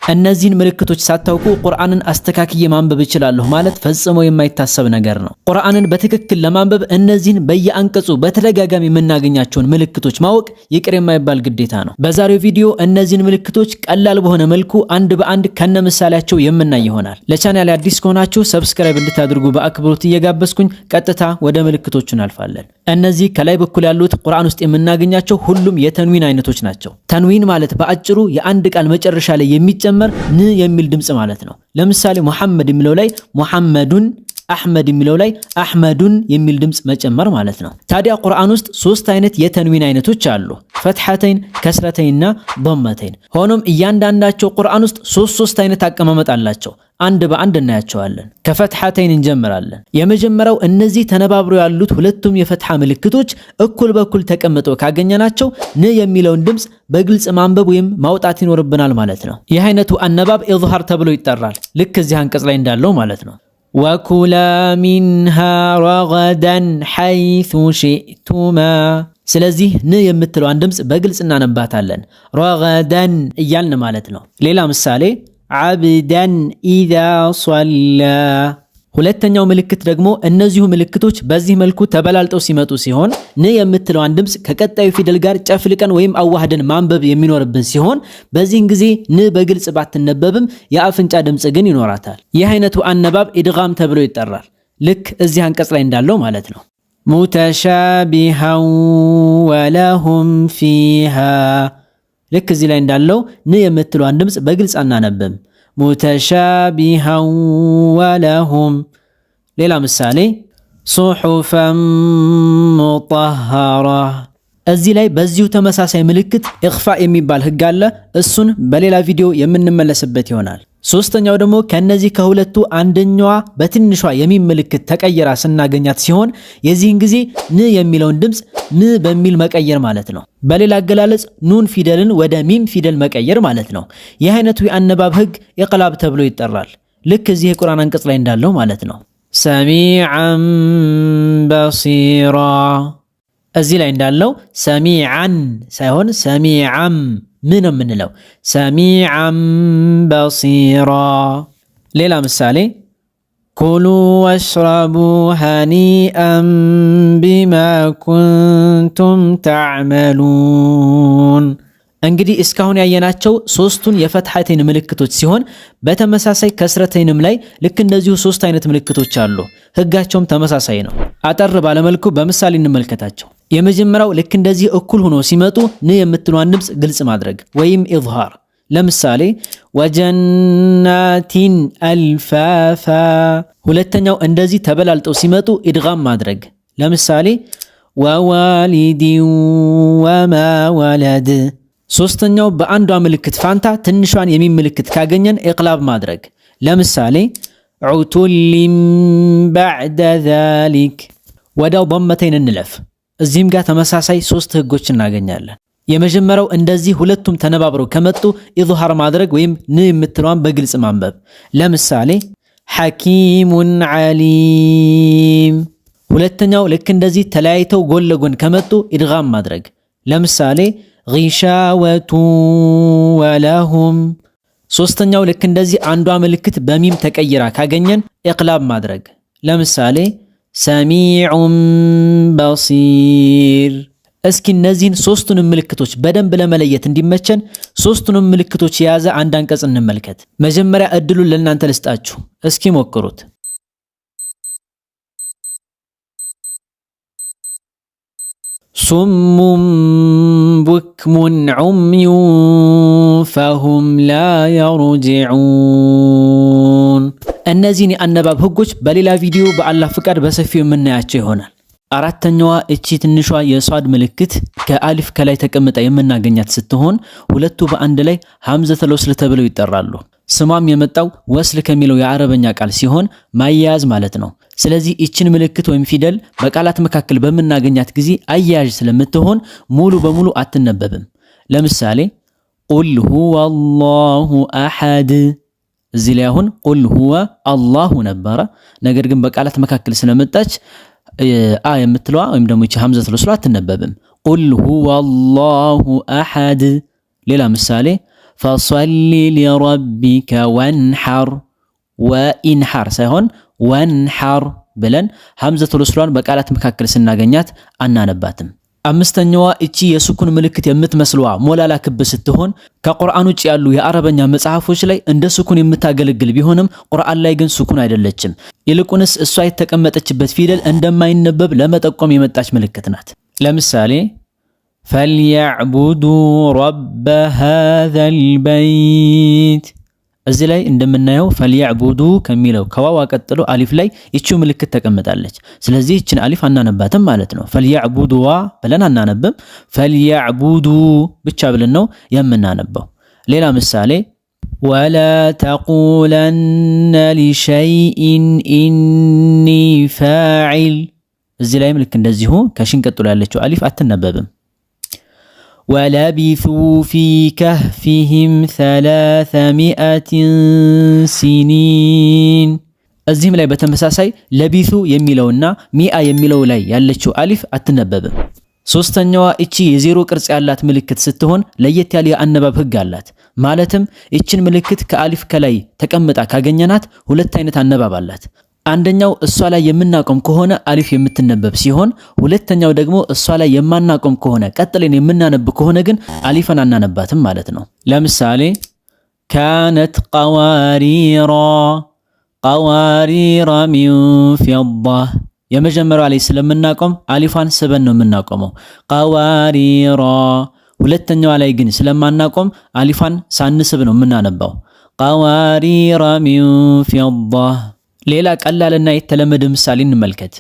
እነዚህን ምልክቶች ሳታውቁ ቁርአንን አስተካክዬ ማንበብ እችላለሁ ማለት ፈጽሞ የማይታሰብ ነገር ነው። ቁርአንን በትክክል ለማንበብ እነዚህን በየአንቀጹ በተደጋጋሚ የምናገኛቸውን ምልክቶች ማወቅ ይቅር የማይባል ግዴታ ነው። በዛሬው ቪዲዮ እነዚህን ምልክቶች ቀላል በሆነ መልኩ አንድ በአንድ ከነምሳሌያቸው የምናይ ይሆናል። ለቻናል አዲስ ከሆናችሁ subscribe እንድታደርጉ በአክብሮት እየጋበዝኩኝ ቀጥታ ወደ ምልክቶቹ እናልፋለን። እነዚህ ከላይ በኩል ያሉት ቁርአን ውስጥ የምናገኛቸው ሁሉም የተንዊን አይነቶች ናቸው። ተንዊን ማለት በአጭሩ የአንድ ቃል መጨረሻ ላይ የሚጨመር ን የሚል ድምጽ ማለት ነው። ለምሳሌ ሙሐመድ የሚለው ላይ ሙሐመዱን፣ አሕመድ የሚለው ላይ አሕመዱን የሚል ድምጽ መጨመር ማለት ነው። ታዲያ ቁርአን ውስጥ ሶስት አይነት የተንዊን አይነቶች አሉ። ፈትሐተይን፣ ከስረተይንና ዶመተይን። ሆኖም እያንዳንዳቸው ቁርአን ውስጥ ሶስት ሶስት አይነት አቀማመጥ አላቸው። አንድ በአንድ እናያቸዋለን። ከፈትሐተይን እንጀምራለን። የመጀመሪያው እነዚህ ተነባብረው ያሉት ሁለቱም የፈትሐ ምልክቶች እኩል በኩል ተቀምጠው ካገኘናቸው ን የሚለውን ድምፅ በግልጽ ማንበብ ወይም ማውጣት ይኖርብናል ማለት ነው። ይህ አይነቱ አነባብ ኢዝሃር ተብሎ ይጠራል። ልክ እዚህ አንቀጽ ላይ እንዳለው ማለት ነው። وكلا منها رغدا حيث شئتما። ስለዚህ ን የምትለዋን ድምፅ በግልጽ እናነባታለን። رغدا እያልን ማለት ነው። ሌላ ምሳሌ عبدا إذا صلى። ሁለተኛው ምልክት ደግሞ እነዚሁ ምልክቶች በዚህ መልኩ ተበላልጠው ሲመጡ ሲሆን ን የምትለዋን ድምፅ ከቀጣዩ ፊደል ጋር ጨፍልቀን ወይም አዋህደን ማንበብ የሚኖርብን ሲሆን በዚህን ጊዜ ን በግልጽ ባትነበብም የአፍንጫ ድምፅ ግን ይኖራታል። ይህ አይነቱ አነባብ ኢድጋም ተብሎ ይጠራል። ልክ እዚህ አንቀጽ ላይ እንዳለው ማለት ነው። متشابها ولهم فيها። ልክ እዚህ ላይ እንዳለው ን የምትለዋን ድምፅ በግልጽ አናነብም። متشابها ولهم። ሌላ ምሳሌ صحفا مطهرة። እዚህ ላይ በዚሁ ተመሳሳይ ምልክት ኢኽፋ የሚባል ህግ አለ። እሱን በሌላ ቪዲዮ የምንመለስበት ይሆናል። ሶስተኛው ደግሞ ከነዚህ ከሁለቱ አንደኛዋ በትንሿ የሚም ምልክት ተቀይራ ስናገኛት ሲሆን የዚህን ጊዜ ን የሚለውን ድምፅ ም በሚል መቀየር ማለት ነው። በሌላ አገላለጽ ኑን ፊደልን ወደ ሚም ፊደል መቀየር ማለት ነው። ይህ አይነቱ የአነባብ ህግ ኢቅላብ ተብሎ ይጠራል። ልክ እዚህ የቁርአን አንቀጽ ላይ እንዳለው ማለት ነው። سميعا بصيرا። እዚህ ላይ እንዳለው سميعا ሳይሆን سميعا ም ነው የምንለው። سميعا بصيرا። ሌላ ምሳሌ كلوا واشربوا هنيئا بما كنتم تعملون። እንግዲህ እስካሁን ያየናቸው ሶስቱን የፈትሐተይን ምልክቶች ሲሆን በተመሳሳይ ከስረተይንም ላይ ልክ እንደዚሁ ሶስት አይነት ምልክቶች አሉ። ህጋቸውም ተመሳሳይ ነው። አጠር ባለመልኩ በምሳሌ እንመልከታቸው። የመጀመሪያው ልክ እንደዚህ እኩል ሆኖ ሲመጡ ን የምትለዋን ድምፅ ግልጽ ማድረግ ወይም ኢዝሃር። ለምሳሌ وجنات ألفافا። ሁለተኛው እንደዚህ ተበላልጠው ሲመጡ ኢድጋም ማድረግ። ለምሳሌ ووالد وما ولد። ሶስተኛው በአንዷ ምልክት ፋንታ ትንሿን የሚም ምልክት ካገኘን ኢቅላብ ማድረግ። ለምሳሌ عتل بعد ذلك። ወዲያው ዶመተይን እንለፍ። እዚህም ጋር ተመሳሳይ ሶስት ህጎች እናገኛለን። የመጀመሪያው እንደዚህ ሁለቱም ተነባብረው ከመጡ ኢዝሃር ማድረግ ወይም ን የምትለዋን በግልጽ ማንበብ። ለምሳሌ حكيم عليم። ሁለተኛው ልክ እንደዚህ ተለያይተው ጎን ለጎን ከመጡ ኢድጋም ማድረግ። ለምሳሌ غشاوة ولهم። ሶስተኛው ልክ እንደዚህ አንዷ ምልክት በሚም ተቀይራ ካገኘን ኢቅላብ ማድረግ። ለምሳሌ سميع بصير። እስኪ እነዚህን ሶስቱንም ምልክቶች በደንብ ለመለየት እንዲመቸን ሶስቱንም ምልክቶች የያዘ አንድ አንቀጽ እንመልከት። መጀመሪያ እድሉን ለእናንተ ልስጣችሁ፣ እስኪ ሞክሩት። صم بكم عمي فهم لا يرجعون። እነዚህን የአነባብ ህጎች በሌላ ቪዲዮ በአላህ ፍቃድ በሰፊው የምናያቸው ይሆናል። አራተኛዋ እቺ ትንሿ የሷድ ምልክት ከአሊፍ ከላይ ተቀምጣ የምናገኛት ስትሆን ሁለቱ በአንድ ላይ ሐምዘተል ወስል ተብለው ይጠራሉ። ስሟም የመጣው ወስል ከሚለው የአረበኛ ቃል ሲሆን ማያያዝ ማለት ነው። ስለዚህ ይችን ምልክት ወይም ፊደል በቃላት መካከል በምናገኛት ጊዜ አያያዥ ስለምትሆን ሙሉ በሙሉ አትነበብም። ለምሳሌ قل هو الله أحد። እዚህ ላይ አሁን قل هو الله ነበረ። ነገር ግን በቃላት መካከል ስለመጣች አ የምትለዋ ወይም ደግሞ ይቺ ሐምዘቱል ወስል አትነበብም። قل هو الله أحد። ሌላ ምሳሌ فصل لربك وانحر፣ وانحر ሳይሆን وانحر ብለን همزة الوصل ዋን በቃላት መካከል ስናገኛት አናነባትም። አምስተኛዋ እቺ የሱኩን ምልክት የምትመስለዋ ሞላላ ክብ ስትሆን ከቁርአን ውጭ ያሉ የአረበኛ መጽሐፎች ላይ እንደ ሱኩን የምታገለግል ቢሆንም ቁርአን ላይ ግን ሱኩን አይደለችም። ይልቁንስ እሷ የተቀመጠችበት ፊደል እንደማይነበብ ለመጠቆም የመጣች ምልክት ናት። ለምሳሌ فليعبدوا رب هذا البيت እዚህ ላይ እንደምናየው فليعبدوا ከሚለው ከዋዋ ቀጥሎ አሊፍ ላይ ይቺው ምልክት ተቀምጣለች። ስለዚህ ይችን አሊፍ አናነባትም ማለት ነው። فليعبدوا ብለን አናነብም። فليعبدوا ብቻ ብለን ነው የምናነበው። ሌላ ምሳሌ ولا تقولن لشيء إني فاعل እዚህ ላይም ልክ እንደዚሁ ከሽን ቀጥሎ ያለችው አሊፍ አትነበብም። ولبثوا في كهفهم 300 سنين እዚህም ላይ በተመሳሳይ لبثوا የሚለውና مئة የሚለው ላይ ያለችው አሊፍ አትነበብም። ሶስተኛዋ እቺ የዜሮ ቅርጽ ያላት ምልክት ስትሆን ለየት ያለ የአነባብ ህግ አላት። ማለትም እችን ምልክት ከአሊፍ ከላይ ተቀምጣ ካገኘናት ሁለት አይነት አነባብ አላት። አንደኛው እሷ ላይ የምናቆም ከሆነ አሊፍ የምትነበብ ሲሆን፣ ሁለተኛው ደግሞ እሷ ላይ የማናቆም ከሆነ ቀጥለን የምናነብ ከሆነ ግን አሊፈን አናነባትም ማለት ነው። ለምሳሌ كانت قوارير قوارير من فضة የመጀመሪያው ላይ ስለምናቆም አሊፏን ስበን ነው የምናቆመው قوارير። ሁለተኛዋ ላይ ግን ስለማናቆም አሊፏን ሳንስብ ነው የምናነባው قوارير من فضة። ሌላ ቀላልና የተለመደ ምሳሌ እንመልከት።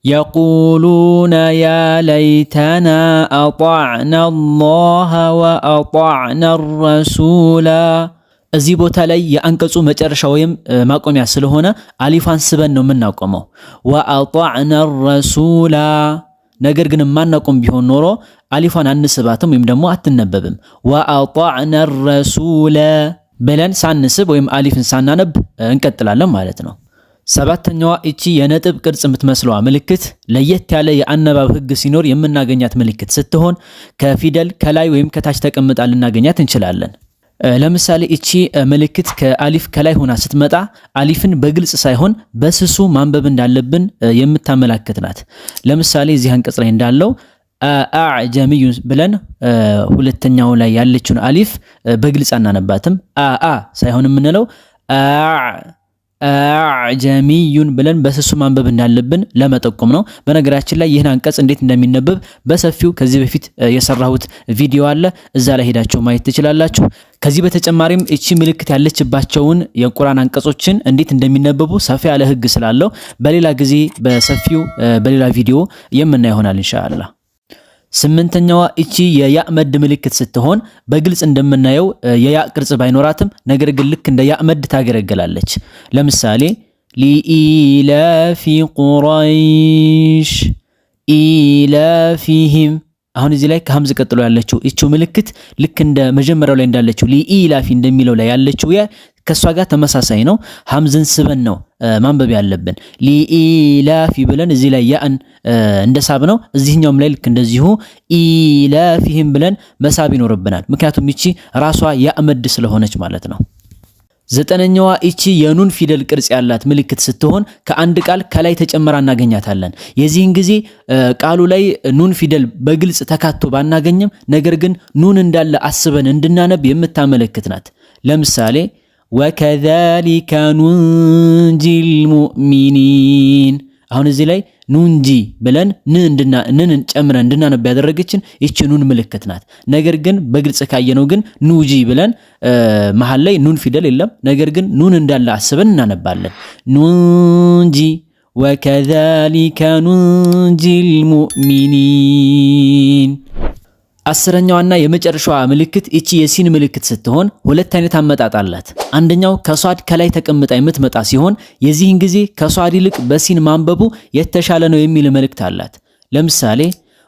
يقولون يا ليتنا أطعنا الله وأطعنا الرسولا እዚህ ቦታ ላይ የአንቀጹ መጨረሻ ወይም ማቆሚያ ስለሆነ አሊፏን ስበን ነው የምናቆመው። وأطعنا الرسولا። ነገር ግን የማናቆም ቢሆን ኖሮ አሊፏን አንስባትም ወይም ደግሞ አትነበብም። وأطعنا الرسول ብለን ሳንስብ ወይም አሊፍን ሳናነብ እንቀጥላለን ማለት ነው። ሰባተኛዋ እቺ የነጥብ ቅርጽ የምትመስለዋ ምልክት ለየት ያለ የአነባብ ሕግ ሲኖር የምናገኛት ምልክት ስትሆን ከፊደል ከላይ ወይም ከታች ተቀምጣ ልናገኛት እንችላለን። ለምሳሌ እቺ ምልክት ከአሊፍ ከላይ ሆና ስትመጣ አሊፍን በግልጽ ሳይሆን በስሱ ማንበብ እንዳለብን የምታመላክት ናት። ለምሳሌ እዚህ አንቀጽ ላይ እንዳለው أعجمي ብለን ሁለተኛው ላይ ያለችውን አሊፍ በግልጽ አናነባትም። አአ ሳይሆን የምንለው أعجمي ብለን በስሱ ማንበብ እንዳለብን ለመጠቆም ነው። በነገራችን ላይ ይህን አንቀጽ እንዴት እንደሚነበብ በሰፊው ከዚህ በፊት የሰራሁት ቪዲዮ አለ። እዛ ላይ ሄዳችሁ ማየት ትችላላችሁ። ከዚህ በተጨማሪም እቺ ምልክት ያለችባቸውን የቁርአን አንቀጾችን እንዴት እንደሚነበቡ ሰፊ ያለ ህግ ስላለው በሌላ ጊዜ በሰፊው በሌላ ቪዲዮ የምናይ ይሆናል ኢንሻአላህ። ስምንተኛዋ እቺ የያ መድ ምልክት ስትሆን በግልጽ እንደምናየው የያ ቅርጽ ባይኖራትም ነገር ግን ልክ እንደ ያ መድ ታገለግላለች። ለምሳሌ لإيلاف قريش إيلافهم። አሁን እዚህ ላይ ከሀምዝ ቀጥሎ ያለችው እቺው ምልክት ልክ እንደ መጀመሪያው ላይ እንዳለችው لإيلاف እንደሚለው ላይ ያለችው ያ ከሷ ጋር ተመሳሳይ ነው። ሀምዝን ስበን ነው ማንበብ ያለብን። لإيلاف ብለን እዚህ ላይ ያእን እንደሳብ ነው። እዚህኛውም ላይ ልክ እንደዚሁ إيلافهم ብለን መሳብ ይኖርብናል። ምክንያቱም ይቺ ራሷ ያእ መድ ስለሆነች ማለት ነው። ዘጠነኛዋ እቺ የኑን ፊደል ቅርጽ ያላት ምልክት ስትሆን ከአንድ ቃል ከላይ ተጨምራ እናገኛታለን። የዚህን ጊዜ ቃሉ ላይ ኑን ፊደል በግልጽ ተካቶ ባናገኝም ነገር ግን ኑን እንዳለ አስበን እንድናነብ የምታመለክት ናት። ለምሳሌ وكذلك ننجي المؤمنين። አሁን እዚህ ላይ ننجي ብለን ንን ጨምረን እንድናነብ ያደረገችን ይቺ ኑን ምልክት ናት። ነገር ግን በግልጽ ካየነው ግን نجي ብለን መሀል ላይ ኑን ፊደል የለም። ነገር ግን ኑን እንዳለ አስበን እናነባለን። ننجي وكذلك ننجي المؤمنين። አስረኛዋና የመጨረሻዋ ምልክት እቺ የሲን ምልክት ስትሆን ሁለት አይነት አመጣጥ አላት። አንደኛው ከሷድ ከላይ ተቀምጣ የምትመጣ ሲሆን የዚህን ጊዜ ከሷድ ይልቅ በሲን ማንበቡ የተሻለ ነው የሚል መልእክት አላት። ለምሳሌ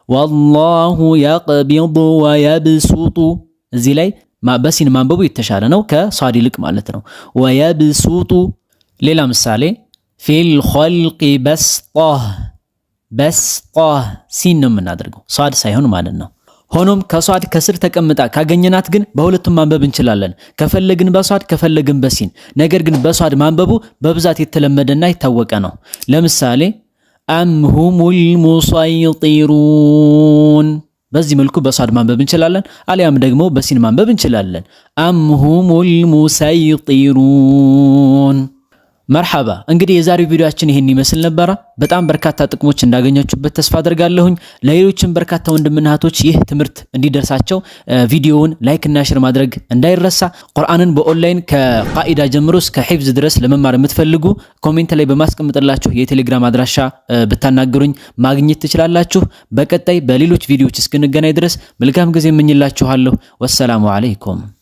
والله يقبض ويبسط፣ እዚህ ላይ በሲን ማንበቡ የተሻለ ነው ከሷድ ይልቅ ማለት ነው። ويبسط። ሌላ ምሳሌ في الخلق بسطة፣ بسطة ሲን ነው የምናደርገው ሷድ ሳይሆን ማለት ነው። ሆኖም ከሷድ ከስር ተቀምጣ ካገኘናት ግን በሁለቱም ማንበብ እንችላለን። ከፈለግን በሷድ ከፈለግን በሲን። ነገር ግን በሷድ ማንበቡ በብዛት የተለመደና የታወቀ ነው። ለምሳሌ أم هم المصيطرون በዚህ መልኩ በሷድ ማንበብ እንችላለን። አሊያም ደግሞ በሲን ማንበብ እንችላለን። أم هم المسيطرون። መርሐባ እንግዲህ የዛሬው ቪዲዮአችን ይህን ይመስል ነበረ። በጣም በርካታ ጥቅሞች እንዳገኛችሁበት ተስፋ አድርጋለሁኝ። ለሌሎችም በርካታ ወንድምና እህቶች ይህ ትምህርት እንዲደርሳቸው ቪዲዮውን like እና share ማድረግ እንዳይረሳ። ቁርአንን በኦንላይን ከቃኢዳ ጀምሮ እስከ ሒፍዝ ድረስ ለመማር የምትፈልጉ comment ላይ በማስቀምጥላችሁ የቴሌግራም አድራሻ ብታናግሩኝ ማግኘት ትችላላችሁ። በቀጣይ በሌሎች ቪዲዮዎች እስክንገናኝ ድረስ መልካም ጊዜ እመኝላችኋለሁ። ወሰላሙ አለይኩም።